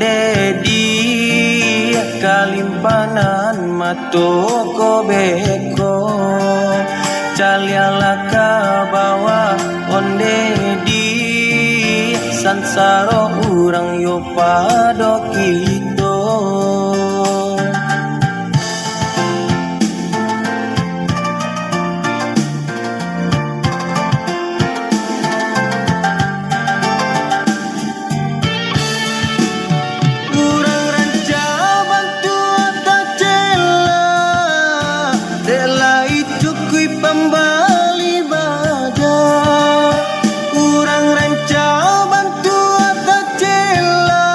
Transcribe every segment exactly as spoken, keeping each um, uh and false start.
Dedi, kalimpanan mato ko beko, caliaklah ka bawah, onde di sansaro urang yo pado kito. Urang rancak bantuak tacela, dek lai cukuik pambali badan. Urang rancak bantuak tacela,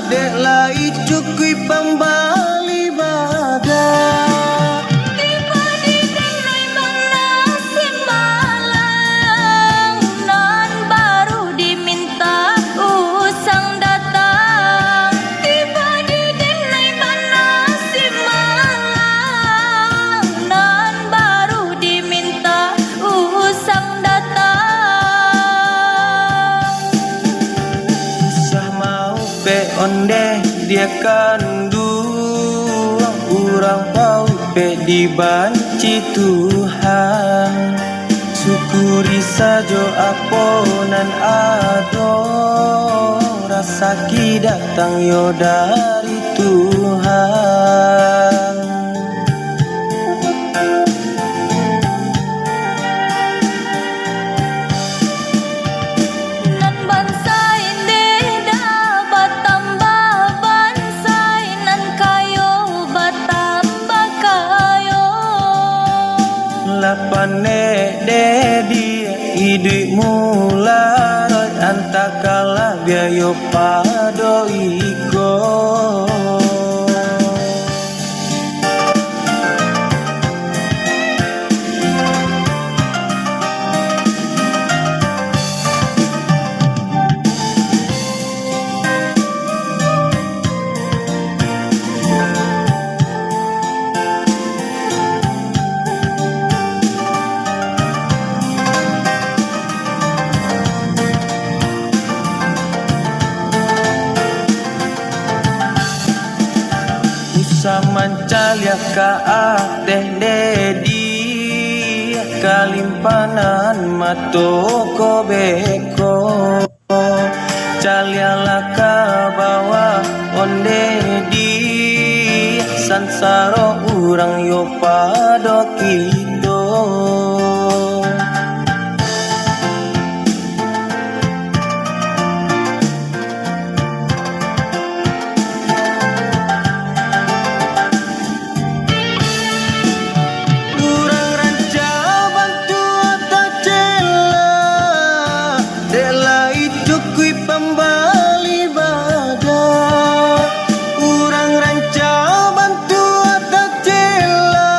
dek lai cukuik pambali badan. Tibo di denai bana si malang, nan baru dimintak usang datang. Tibo di denai bana si malang, nan baru dimintak usang datang. Usah maupek ondeh dia kanduang, urang paupek dibanci Tuhan. Syukuri sajo apo nan ado, rasaki datang yo dari Tuhan. Nan bansaik deh dah batambah, bansaik nan kayo batambah kayo. Lah panek deh di iduik mula, antakalah biayo pado iko. Usah mancaliak ka ateh, Dedi, kalimpanan mato ko beko. Caliaklah ka bawah, onde di sansaro urang yo pado kito. Urang rancak bantuak tacela, dek lai cukuik pambali badan. Urang rancak bantuak tacela,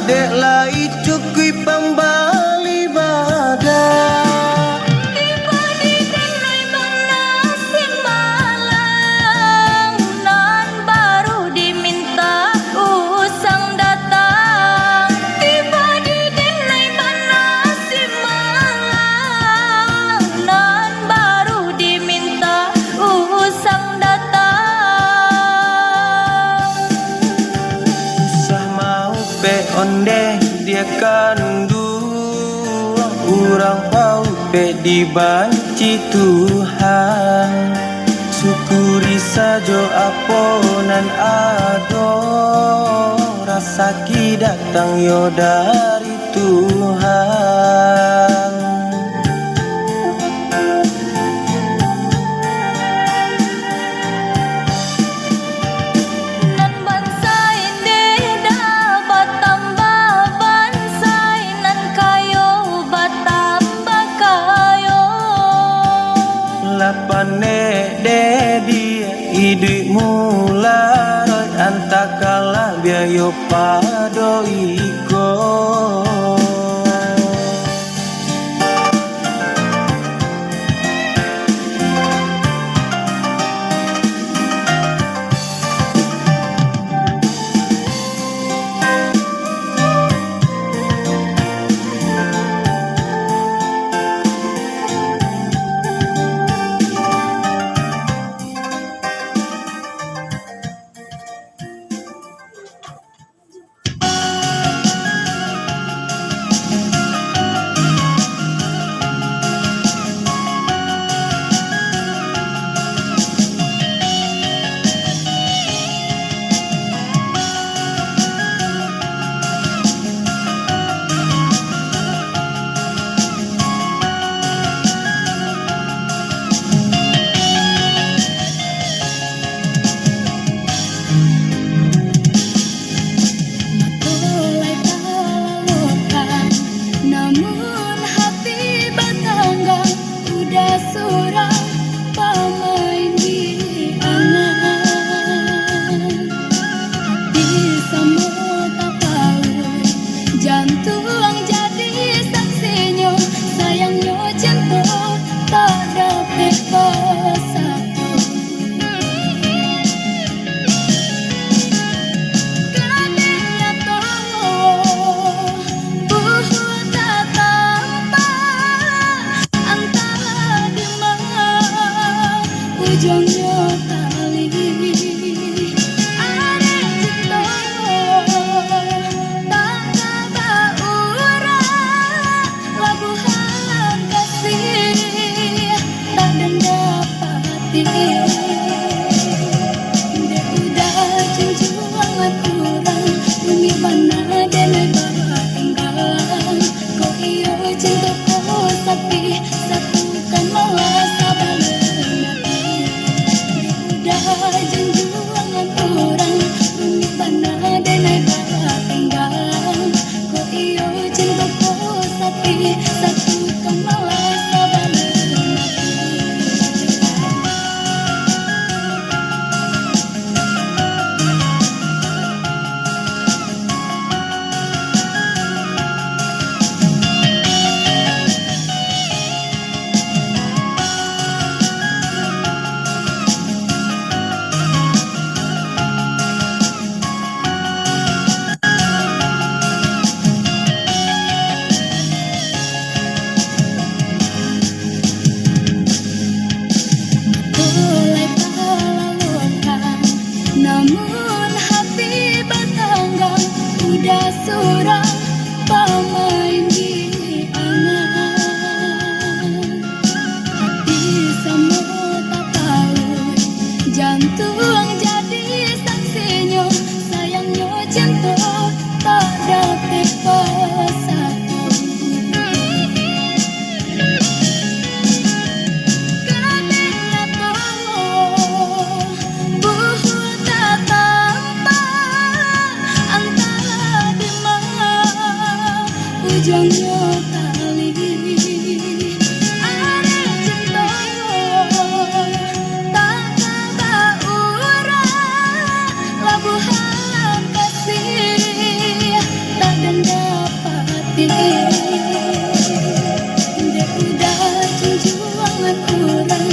dek lai cukuik pambali badan. Tibo di denai bana si malang, nan baru dimintak usang datang. Tibo di denai bana si malang, nan baru dimintak usang datang. Usah maupek ondeh dia kanduang, urang paupek dibanci Tuhan. Syukuri sajo apo nan ado, rasaki datang yo dari Tuhan. Nan bansaik deh dah batambah, bansaik nan kayo batambah kayo. Lah panek deh di iduik mula, antakalah biayo pado iko. Samo tapaun, jantuang jadi saksinyo, sayangnyo cinto tak dapek basatu. Kadang nyato, buhua tatampak, antah dima ujuangnyo tali. Arek cinto, tak ka ba urang, labuhan kasih tak den dapati. Dek udah junjuangan urang, rumik bana den ai batinggalan. Kok iyo cinto ko sapi, satukan malah sabalun ati. Dek udah junjuangan urang, rumik bana den ai batinggalan. Kok iyo cinto ko sapi, satukan malah sabalun ati. Apo lai talalokan, namun hati batanggang, udah surang pamain di angan. Hati samo tapaun, jantuang jadi saksinyo, sayangnyo cinto tak dapek basatu. Kadang nyato, buhua tatampak, antah dima ujuangnyo tali. Arek cinto, tak ka ba urang, labuhan kasih tak den dapati. Dek udah junjuangan urang,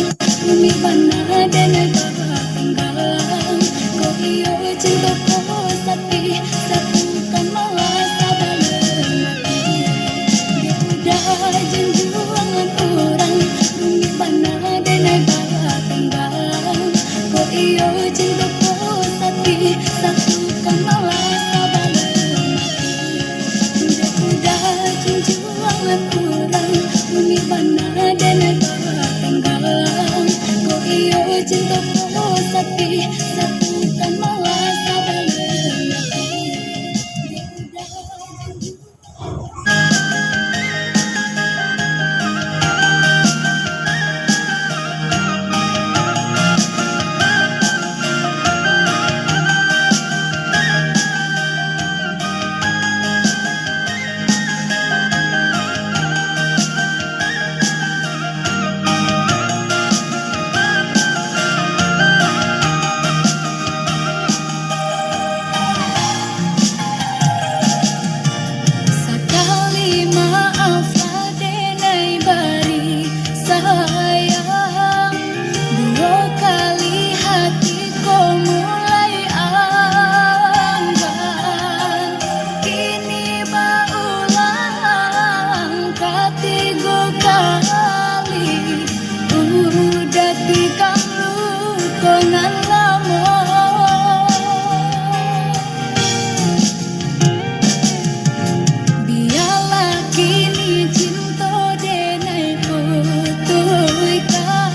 rumik bana den ai batinggalan. Kok iyo cinto ko sapi, satukan malah sabalun ati. Dek udah junjuangan urang, rumik bana den ai batinggalan. Kok iyo cinto ko sapi, satukan malah sabalun ati. Dek udah junjuangan urang, rumik bana den ai batinggalan. Kok iyo cinto ko sapi, satukan malah sabalun ati. Dek udah junjuangan Sakali maaf lah den ai bari sayang, duo kali hati ko mulai anggan. Kini baulang katigo kali, udah tikam luko nan lamo. Bialah kini cinto den ai putuihkan,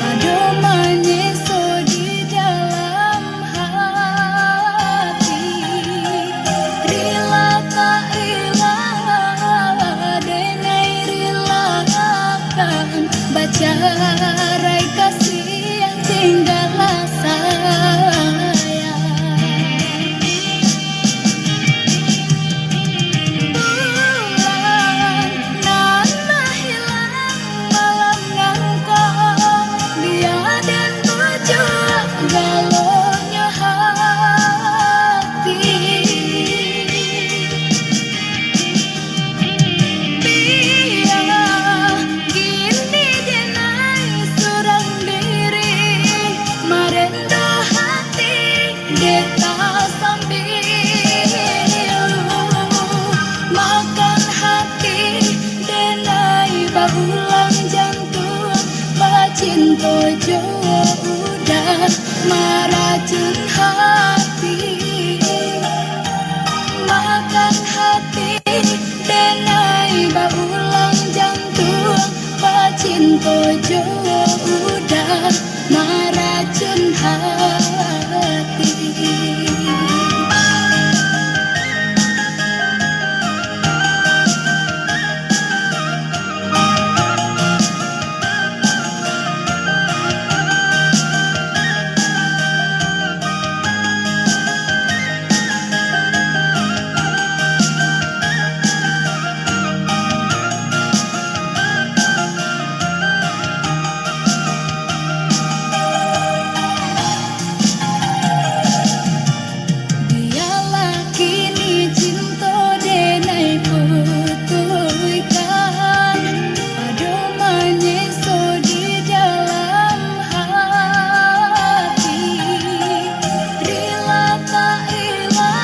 pado manyeso di dalam hati. Rila tak rila, den ai rilakan, bacarai kasih tinggalah sayang. Bulan nan mahilang malam nangko, bia den bujuak galonyo ha. Cinto jo udah maracun hati, makan hati, denai baulang jantuang, bacinto jo udah maracun hati. Bialah kini cinto denai putuihkan, pado manyeso di dalam hati. Rila tak rila,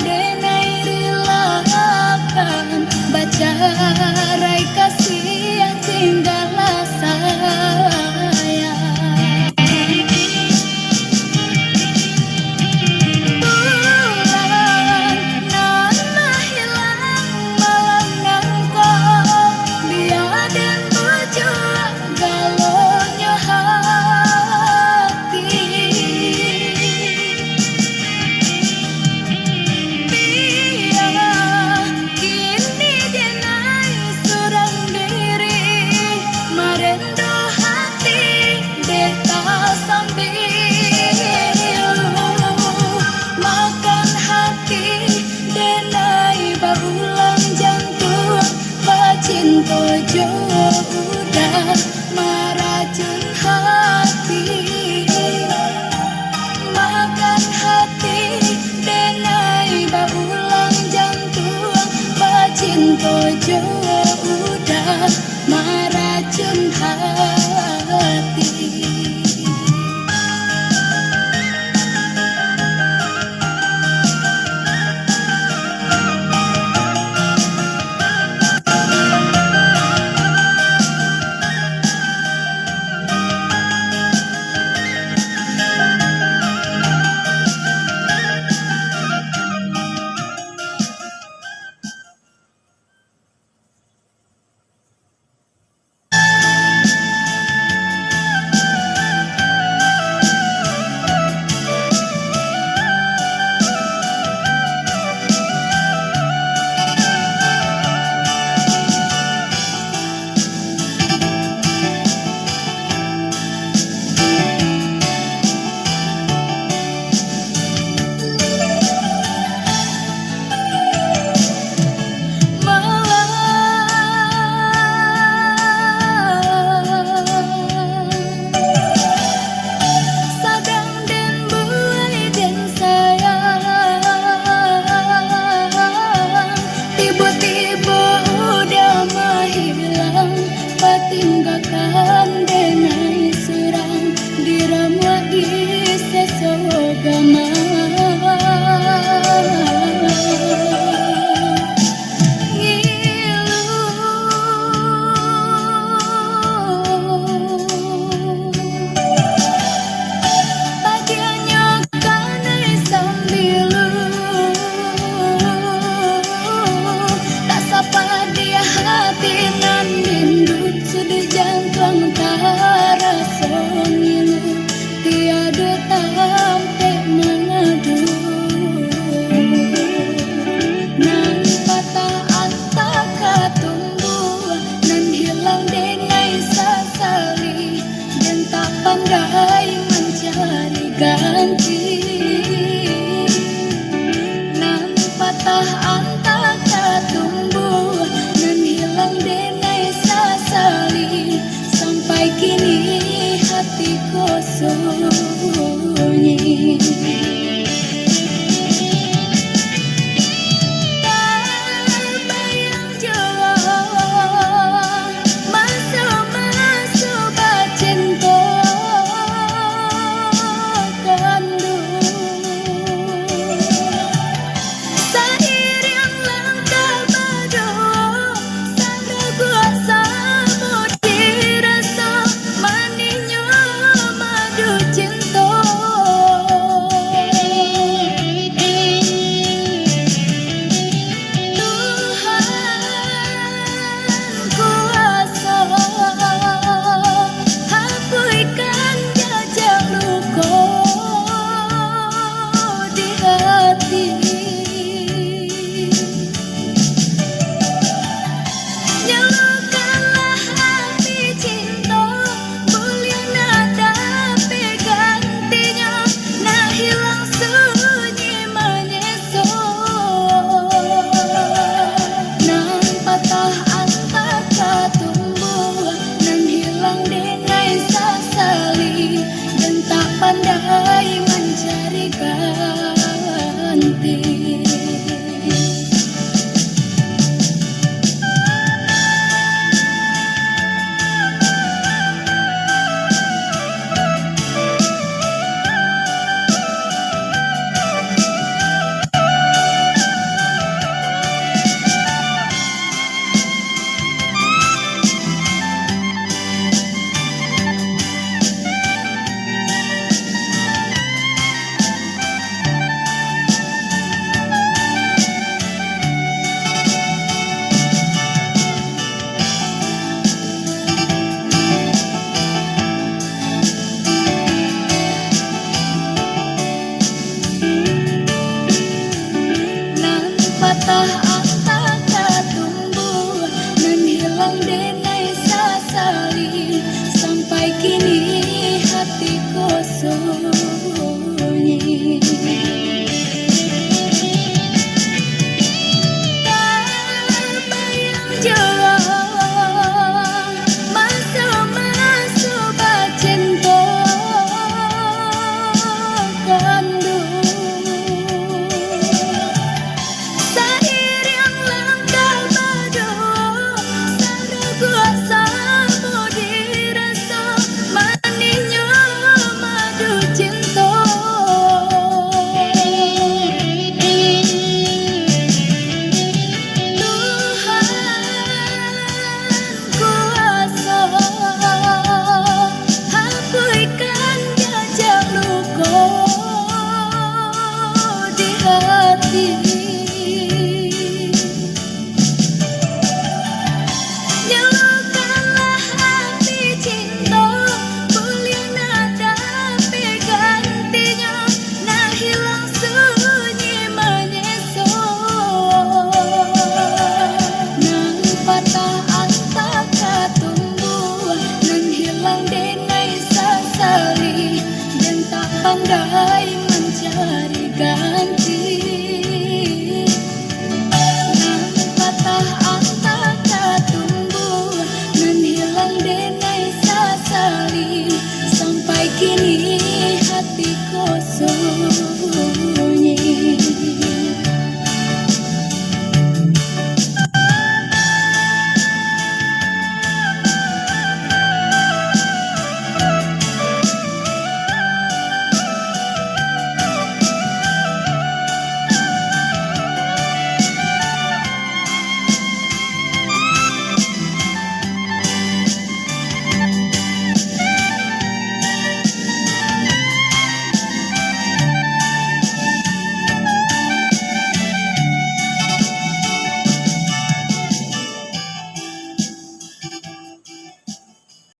denai rilakan, bacarai kasiah tinggalah sayang. Bulan nan mahilang malam nangko, bia den bujuak galonyo hati. Bia kini denai surang diri, marendo hati dek tasambilu. Makan hati denai baulang jantuang, bacinto jo udah maracun hati. Makan hati denai baulang jantuang, bacinto jo udah maracun hati. di hati. Nyalokanlah api cinto, buliah nak dapek gantinyo, nak hilang sunyi manyeso. Nan patah antah ka tumbuah, nan hilang denai sasali, dan tak pandai mancari ganti. Nan patah antah ka tumbuah, nan hilang denai sasali, sampai kini hati ko sunyi. Tabayang jo maso-maso bacinto kanduang. Sairiang langkah baduo, saraguak samo diraso, manihnyo madu cinto. Tuhan kuaso, hapuihkan jajak luko di hati. Nyalokanlah api cinto, buliah nak dapek gantinyo, nak hilang sunyi manyeso. Nan patah antah ka tumbuah, nan hilang denai sasali, den tak pandai mancari ganti.